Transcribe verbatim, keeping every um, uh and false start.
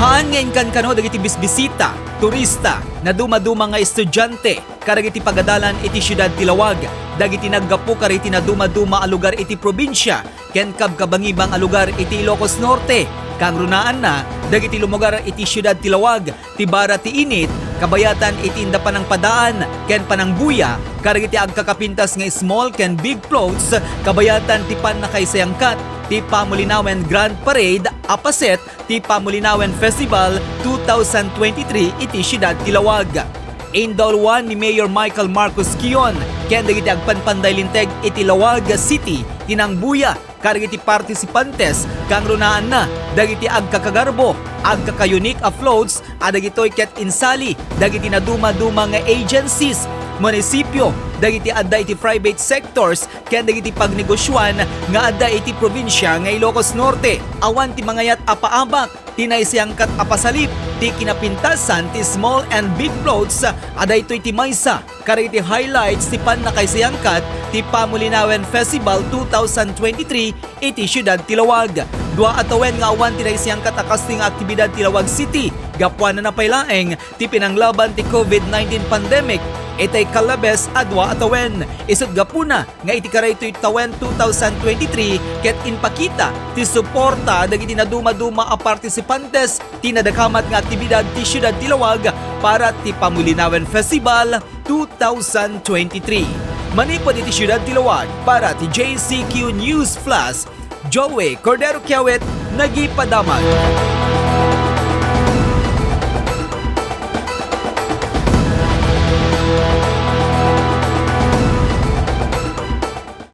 Haan nga inkankano dagiti bisbisita, turista, nadumaduma nga estudiante, kadagiti pagadalan iti siudad ti Laoag, dagiti naggapu kadagiti nadumaduma a lugar iti probinsia, ken kabkabangibang a lugar iti Ilocos Norte. Kangrunaanna, dagiti lumugar iti siudad ti Laoag, ti bara ti init, kabayatan iti inda panangpadaan ken panangbuya, kadagiti agkakapintas nga small ken big floats, kabayatan ti pannakaisayangkat ti pamulinawen Grand Parade a paset ti Pamulinawen Festival two thousand twenty-three iti siudad ti Laoag. Indauluan ni Mayor Michael Marcos Kion ken dagiti agpanpanday linteg iti Laoag City ti nangbuya kadagiti partisipantes, kangrunaanna dagiti agkakagarbo, agkaka-unique a floats a dagitoy ket insali dagiti nadumaduma nga agencies, munisipio, dagiti adda iti private sectors ken dagiti pagnegosioan nga adda iti probinsia nga Ilocos Norte. Awan ti mangayat a paabak ti naisayangkat a pasalip ti kinapintasan ti small and big floats a daytoy ti maysa kadagiti highlights ti pannakaisayangkat ti Pamulinawen Festival two thousand twenty-three iti siudad ti Laoag. Dua a tawen nga awan ti naisayangkat a kastoy nga aktibidad ti Laoag City gapuana na pay laeng ti pinanglaban ti covid nineteen pandemic. Itay kalabes a dua a tawen, isut' gapuna nga iti karaytoy tawen two thousand twenty-three ket impakita ti suporta dagiti nadumaduma a partisipantes ti nadakamat nga aktibidad ti siudad ti Laoag para ti Pamulinawen Festival two thousand twenty-three. Manipud iti siudad ti Laoag, para ti J C Q News Plus, Joey Cordero Kiawit, nagipadamag.